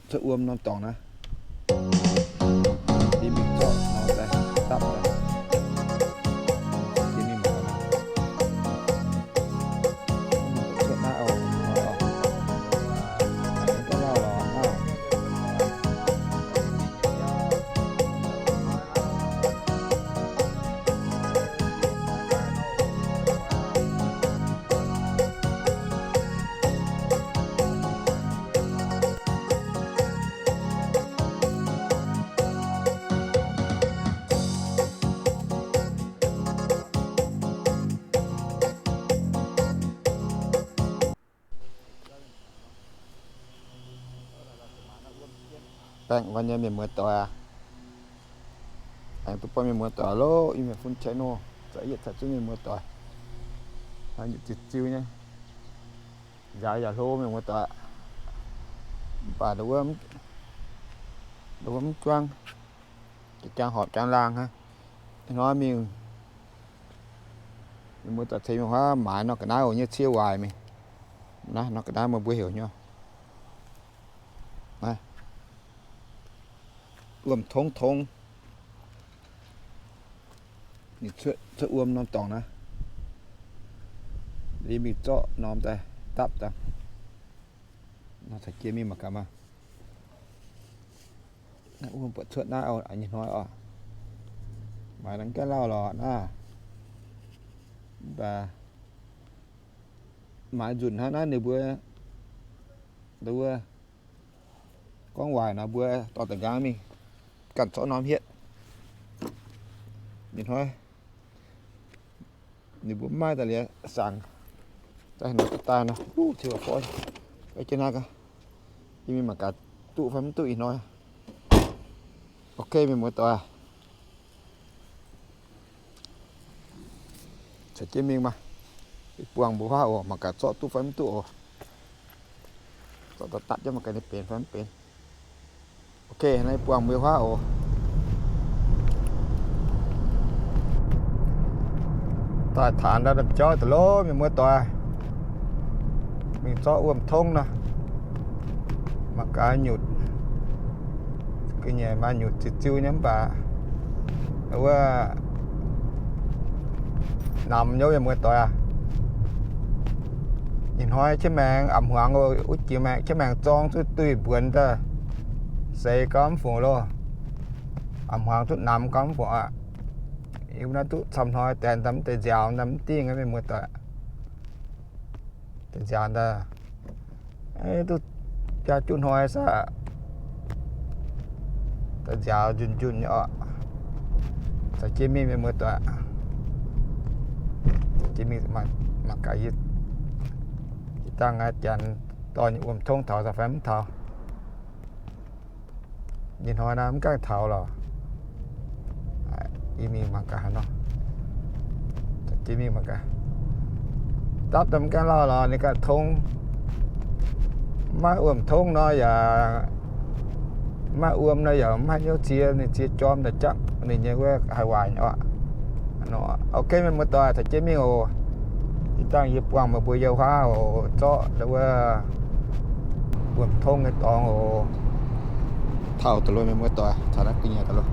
Cuotv wuom norm dorngx naaiv. Liuz mingh zorqv norm daaih dapv daaih. Liuz mingh mangc gaax. Cuotv naaiv oc, oc. Mangc gaax lauh lorz naaiv. Baengh orn nyei mienh muoz doic aac. Aengx duqv buangv mienh muoz doic loh, yie mienh fun channel, za'yietv caux zunv mienh muoz doic. Ziux-ziux nyei. Nziaaux yaac hlo mienh muoz doic. Mv baac nduov wuov mv juangv, jangx horpc jangx laangh hnangv. Ih hnoi mingh, mienh muoz doic ceix mingh huaav maaiz nor ga'naaiv oc, nyei cie waaic mingh. Naaiv nor ga'naaiv meih mbuo heuc nyei. Naaiv wuom tongv tongv. Ninh cuotv, cuotv wuom norm dorngx naaiv. Liuz mingh zorqv norm daaih dapv daaih. Nor caux jienv mingh mangc gaax maah. Naaiv wuom buatc cuotv naaiv oc, ih hnoi oc. Maaiz nor gaengh lauh lorz naaiv. Mv baac maaiz nzunc hnangv naaiv ninh mbuo, wuov, gorngv waaic nor mbuo dorh da'nqaang mingh ganh zorqv norm hietv. Ih hnoi ninh mbuo mv maaih daaih liuz saangc, daaih nor daaih nor, wuov, ziouc forv, jienv naaiv gaax. Yie mingh mangc gaax duqv fai mv duqv ih hnoi. Ok, mienh muoz doic, caux jienv mingh maah. Buangh mbuo huaav oc, mangc gaax zorqv duqv fai mv duqv oc. Zorqv daaih dapv jienv mangc gaax ninh benx fai mv benx. Ok, naaiv buangh mbuo huaav oc. Daaih taanx ndau ndamv jauv daaih loh, mienh muoz doic. Mingh zorqv wuom tongv nor, mangc gaax nyutc. Ga'nyiec maaih nyutc ziux-ziux nyei mv baac wuov namx nyei, mienh muoz doic aac. Ih hnoi qiex maengx a'hmuangx oc, wuov jiex maengx qiex maengx zorng zuqc duih mbuonx daaih seix gauh mv fungc loh. A'hmuangx duqv namx gauh mv fungc aqv. Yie mbuo naaiv duqv camv hnoi daix daaih mv deix nziaaux daaih mv dingh aqv, mienh muoz doic. Deix nziaaux daaih, duqv biaa juqv hnoi saah, deix nziaaux njunh njunh nyei oc. Caux jienv mingh, mienh muoz doic. Caux jienv mingh mangc gaax yie, yie dangh a'janx dorh nyei wuom tongv taux daaih fai mv taux. Ih hnoi naaiv mv gaengh taux lorqc. Yie mingh mangc gaax haaix nor. Caux jienv mingh mangc gaax. Dapv daaih mv gaengh lauh lorqc, ninh ganh tongv. Maiv wuom tongv nor yaac, maiv wuom nor yaac mv haih hnyouv cie, ninh cie jorm daaih jangv ninh nyei wuov haih waaic nyei oc. Ok, mienh muoz doic, caux jienv mingh oc. Ih dangh yie buangh meih mbuo yiem huaav oc, zorqv wuov wuom tongv nyei dorngx oc. Taux daaih loh, mienh muoz doic, taux naaiv ga'nyiec daaih loh.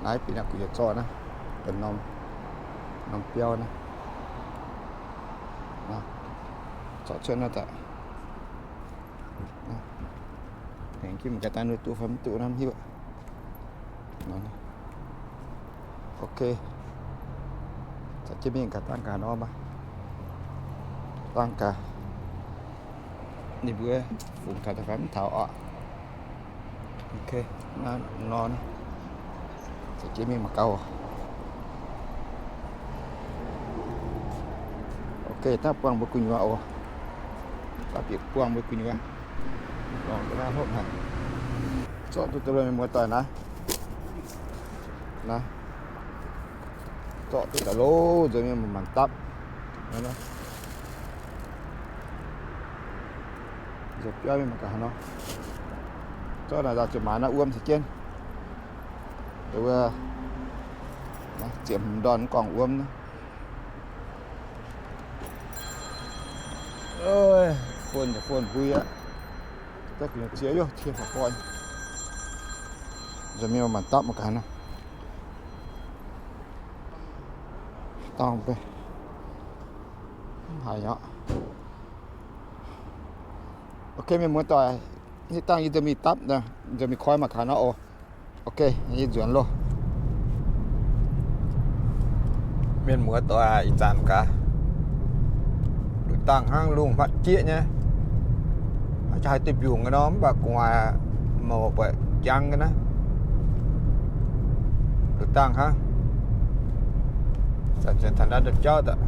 Naaiv benx naaiv ga'nyiec zorqv naaiv, benx norm, norm biauv naaiv. Zorqv cuotv naaiv daaih. Aengx ginv mangc gaax dangh ninh duqv fai mv duqv naaiv hiuv. Ok. Caux jienv mingh gaax dangh gaax nor maah. Dangh gaax ninh mbuo fungx taux daaih fai mv taux oc. Ok, naaiv nor, caux jienv mingh mangc gaax oc. Ok, daaih buangh mbuo gu'nyuoz oc. Daaih bieqc buangh mbuo gu'nyuoz. Longc ga'naaiv hopv haic. Zorqv duqv daaih loh, mienh muoz doic naaiv. Naaiv. Zorqv duqv daaih loh, nzuonx mienh muoz maanc dapv. Nzuonx biauv mienh muoz gaax haaix nor. Zorqv naaic nzauh zuqc maaiz naaiv wuom caux jienv. Wuov, ziepc hmz ndorn gorngv wuom naaiv. Fuon yaac fuon mbui aqv. Daaih gu'nyuoz ziex youh, cie fa'foi. Nzunc mingh maanc dapv mangc gaax naaiv. Dangh mv haiz aqv. Ok, mienh muoz-doic, hitv dangh yie nzunc mingh dapv, nzunc mingh koi mangc gaax nor oc. Ok, yie nzuonx loh. Mienh muoz-doic, ih zanc gaax, luc dangh hnangv lungh hmatv jieqv nyei. Haaix jaax haaix duih mbiungc nor, mv baac gu'nguaaic mouc buatc jangx ga'naaiv. Luc dangh hnangv. Zanc-zanc taux ndau jauv daaih.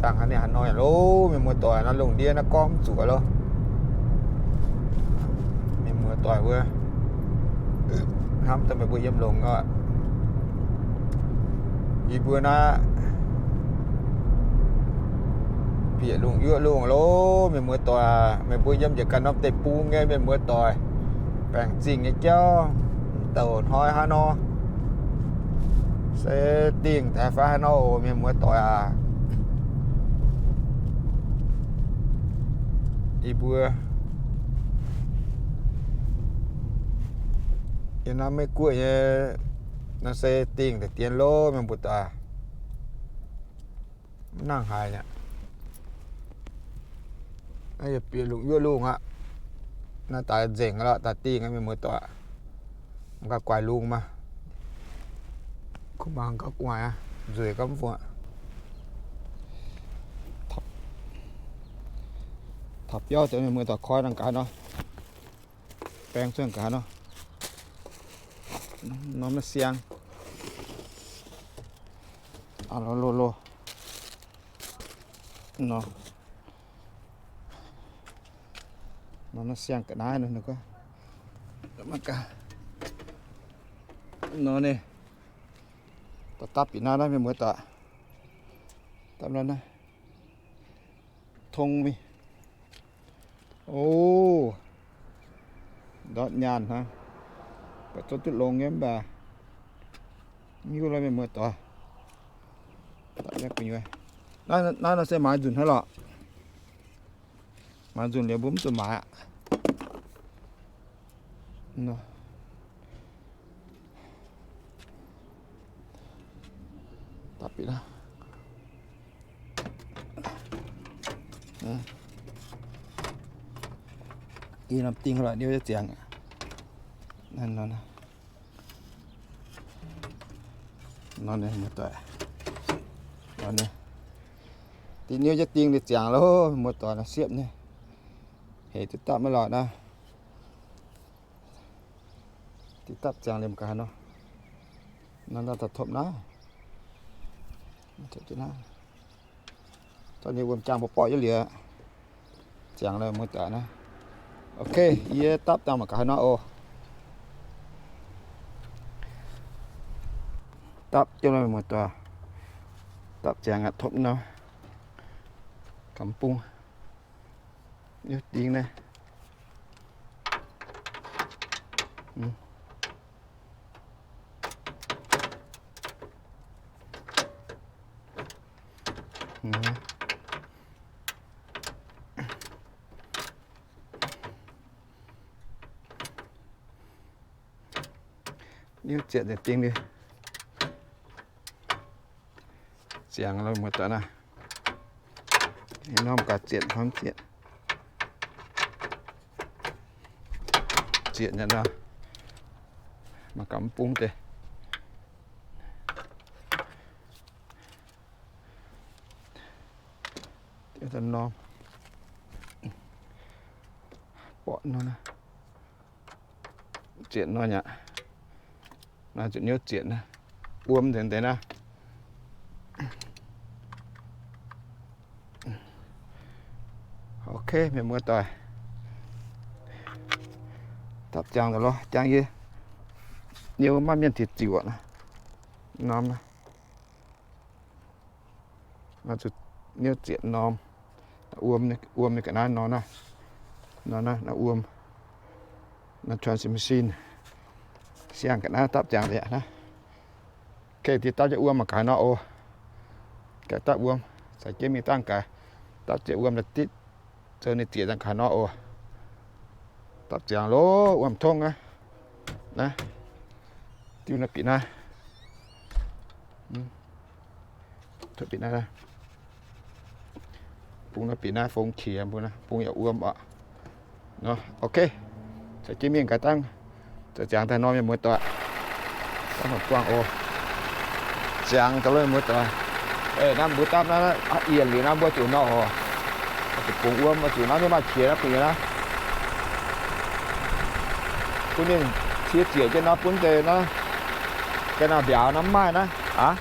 Dangh hnangv ninh haaix nor yaac loh, mienh muoz-doic, naaiv lungh ndiev naaiv gorngv mv zuqc loh. Mienh muoz-doic wuov, hnamv daaih meih mbuo yiem longx oc. Yie mbuo naaiv bieqc lungh yuoqv lungh loh, mienh muoz-doic. Meih mbuo yiem njiec ganh norm deic-bung nyei mienh muoz-doic, baengc zingh nyei jauv, douc hnoi haaix nor, se dingh daaih fai haaix nor oc, mienh muoz-doic aac. Yie mbuo yiem naaiv Meiv Guoqv nyei nor se dingh daaih dien loh, mienh muoz-doic. Mv nangc haaix aqv. Naaiv yie bieqc lungh yuoqv lungh aqv. Naaiv daaih nzengc lorqc, daaih dingh aqv, mienh muoz-doic. Mangc gaax guaix lungh maah. Kuv mangc gaax gu'nguaaic aqv, nzueic gaax mv fungc aqv. Taux biauv deix mienh muoz-doic koi nangc gaax nor. Baeng cuotv nqa'haav nor. Norm naaiv siang. Aa, loz, loz, loz. Nor. Norm naaiv siang ga'naaiv nor, ninh gorngv. Mangc gaax. Nor ninh. Dapv dapv bieqc naaiv naaiv mienh muoz-doic. Dapv naaiv naaiv. Tong mingh. O, ndortv nyaanh hnangv. Baac zorqv duqv longx nyei mv baac mv hiuv lorqc mienh muoz-doic. Naaiv, naaiv nor se maaiz nzunc hnangv lorqc. Maaiz nzunc liuz mbuo mv zuqc maaiz aqv. Dapv bieqc naaiv. Ih norm ding lorqc, niouv jienv ziangx. Nor, muoz-doic. Dinh niouv jienv ding liuz ziangx loh, muoz-doic, nor siepv nyei. Hec duqv dapv maiv lorqc naaiv. Dinh dapv ziangx liemh gaax nor. Nor, nor daaih topv naaiv. Zorqv nyei wuom jaang mbuo borqv yietv liuz. Ziangx lorqc muoz-doic naaiv. Ok, yie dapv dangh mangc gaax haaix nor oc. Dapv jienv lorqc muoz-doic. Dapv ziangx aqv, topv nor. Gamh bung. Niouv ding naaiv. Niouv zietc deix ding liuz. Ziangx lorqc muoz-doic naaiv. Norm gaax zietc hnamv zietc. Zietc nyei nor, mangc gaax mv bung deix. Norm, borqv nor, zietc nor nyei aqv. Naaiv zuqc niouv zietc naaiv, wuom nzengc deix naaiv. Ok, mienh muoz-doic, dapv ziangx nzengc lorqc, jangx yie niouv maiv mienh ziux ziux aqv. Norm naaiv, naaiv zuqc niouv zietc norm. Wuom, wuom nyei ga'naaiv nor naaiv, nor naaiv, naaiv wuom, naaiv transmission. Siang ga'naaiv dapv ziangx deix aqv naaiv. Gengh dapv jienv wuom mangc gaax nor oc. Gaax dapv wuom, caux jienv mingh dangh gaax, dapv ziepc wuom daaih ditv, zoux ninh ziec dangh gaax nor oc. Dapv ziangx loh, wuom tongv naaiv. Naaiv, diuv naaiv bieqc naaiv. Bieqc naaiv, bung naaiv bieqc naaiv fong qiex mbuo naaiv, bung yaac wuom oc. Nor, ok. Caux jienv mingh gaax dangh. Zoux ziangx daaih nor, mienh muoz-doic. Dangh mangc buangh oc. Ziangx daaih loh, mienh muoz-doic. Naaiv mbuo dapv naaiv, yienc liuz naaiv mbuo zuqc nor oc. Zuqc bungx wuom, zuqc naaiv ninh maaih qiex naaiv, bun yie naaiv. Bun ninh cie ziec jienv nor, bun deix naaiv, ga'naaiv mbiauz naaiv mv maaih naaiv aqv.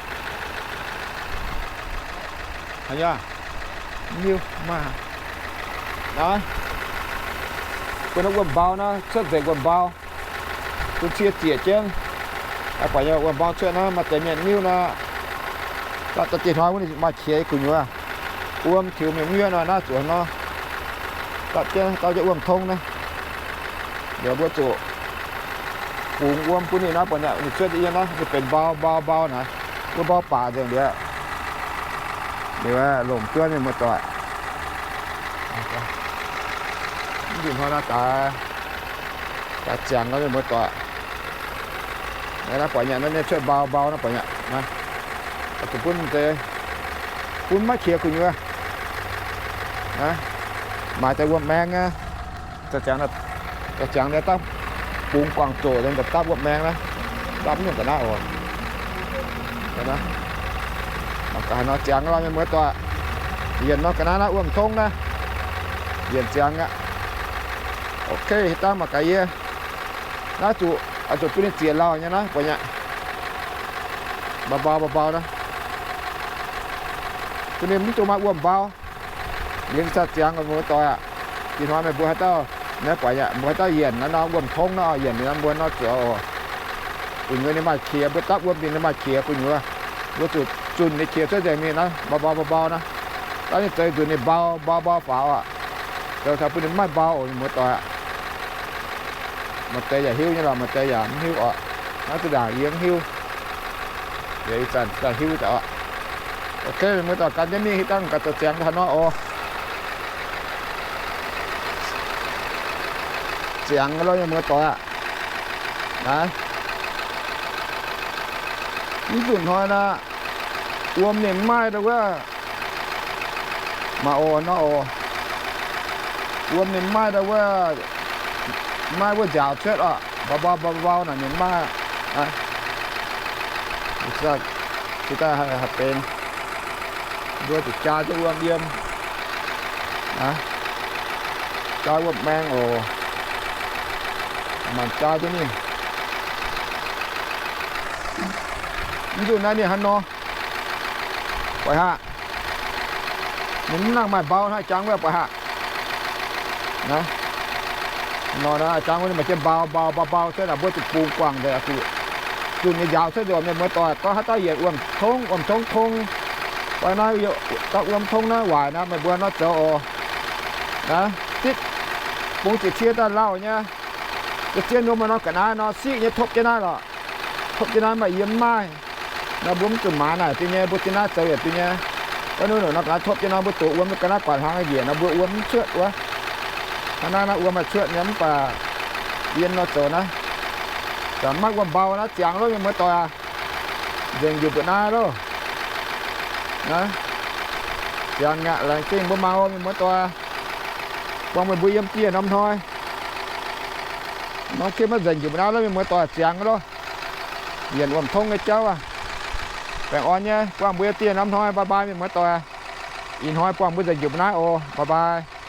Naaiv, bun naaiv wuom-mbau naaiv cuotv nzengc wuom-mbau, bun cie ziec jienv. Buatc nyei wuom-mbau cuotv naaiv maaih deix mienh miuv nor, dapv daaih diex hnoi wuov ninh maaih qiex gu'nyuoz. Wuom tiux mienh miuv nor naaiv zuqc nor, dapv jienv, dapv jienv wuom tongv naaiv. Liuz mbuo zuqc bungx wuom bun ninh naaiv, buatc ninh cuotv yiem naaiv, ninh benx mbau mbau mbau naaiv, wuov mbau baac nzengc liuz. Liuz longc duqv, mienh muoz-doic. Mv nzunc hnoi naaiv daaih, daaih ziangx nor, mienh muoz-doic. Naaiv buatc nyei, naaiv ninh cuotv mbau mbau naaiv, buatc nyei. Zuqc bun deix, bun maiv qiex gu'nyuoz. Maaiz daaih wuom-maeng aqv. Ziangx, ziangx liuz dapv bungx guangc zoqc, dapv wuom-maeng naaiv, dapv mv nyungc ga'naaiv oc. Mangc gaax nor ziangx lorh, mienh muoz-doic. Yienc nor ga'naaiv naaiv wuom tongv naaiv, yienc ziangx aqv. Ok, dangh mangc gaax yie. Naaiv zuqc, zuqc bun ninh zieqc lauh nyei naaiv, buatc nyei. Mbau mbau mbau mbau naaiv, bun ninh mv dungx maaih wuom-mbau. Liuz ninh ziangx, mienh muoz-doic aac, ih hnoi meih mbuo haaix dauh, naaiv buatc nyei, mbuo haaix dauh yienc naaiv nor wuom tongv naaiv, yienc ninh naaiv mbuo nor zoux oc. Gu'nyuoz ninh maaih qiex, mbuo dapv wuom ninh maaih qiex gu'nyuoz, mbuo zuqc zunh ninh qiex cuotv nzengc mingh naaiv, mbau mbau mbau mbau naaiv. Dangh ninh zeix nzunc ninh mbau mbau mbau faaux aqv. Zoux taux bun ninh mv maaih mbau oc, mienh muoz-doic aac. Maaih deix yaac hiuv nyei lorqc, maaih deix yaac mv hiuv oc. Naaiv zinh ndaangc yie mv hiuv. Yie ih zanc daaih hiuv daaih oc. Ok, mienh muoz-doic, gan jienv mingh hitv dangh gaax zoux ziangx daaih nor oc. Ziangx loh, mienh muoz-doic aac. Naaiv, mv nzunc hnoi naaiv, wuom ninh mv maaih ndau wuov. Maaih oc, nor oc. Wuom ninh mv maaih ndau wuov, mv maaih wuov nziaaux cuotv oc. Mbau mbau mbau mbau naaic ninh mv maaih. Cingx daaih haih benx, mbuo zuqc jaa jienv wuom yiem. Jaa wuom-maeng oc. Maanc jaa jienv mingh. Mv nzunc naaiv ninh hnangv nor. Oix haac, ninh mv nangh maaih mbau hnangv jangv wuov, oix haac. Nor naaiv jangv wuov ninh maaih jienv mbau mbau mbau mbau cuotv naaic, mbuo zuqc bungx guangc nzengc, zuqc zunh nyei nziaaux cuotv nzengc. Mienh muoz-doic, gorngv haaix dauh yienc wuom tongv, wuom tongv tong, fai naaiv dapv wuom tongv naaiv waaic naaiv, meih mbuo nor zoux oc. Naaiv zitv bungx ziepc cie daaih lauh nyei. Zien-zien wuom nor ga'naaiv nor siqv nyei, topv jienv naaiv lorqc. Topv jienv naaiv maaih yiem maaih. Nor mbuo mv zuqc maaz naaic duqv nyei, mbuo zien naaiv zoux yietc duqv nyei. Wuov nuqv nor ga'naaiv topv jienv nor mbuo doqc wuom ga'naaiv guatc hlang njiec nor mbuo wuom mv cuotv wuov. Hnangv naaiv naaiv wuom haih cuotv nyei mv baac yiem nor zoux naaiv. Zanc maiv wuom mbau naaiv ziangx loh mienh muoz-doic aac. Nzengc njiec mbuo naaiv loh. Naaiv ziangx aqv, laengz zingh mbuo mangc oc mienh muoz-doic. Buangh meih mbuo yiem dieh norm hnoi. Norm kemv maiv nzengc njiec mbuo naaiv loh mienh muoz-doic, ziangx loh. Yienc wuom tongv nyei jauv aac. Baengh orn nyei, buangh mbuo yiem dieh norm hnoi, bye bye mienh muoz-doic. Ih hnoi buangh mbuo nzengc njiec mbuo naaiv oc, bye bye.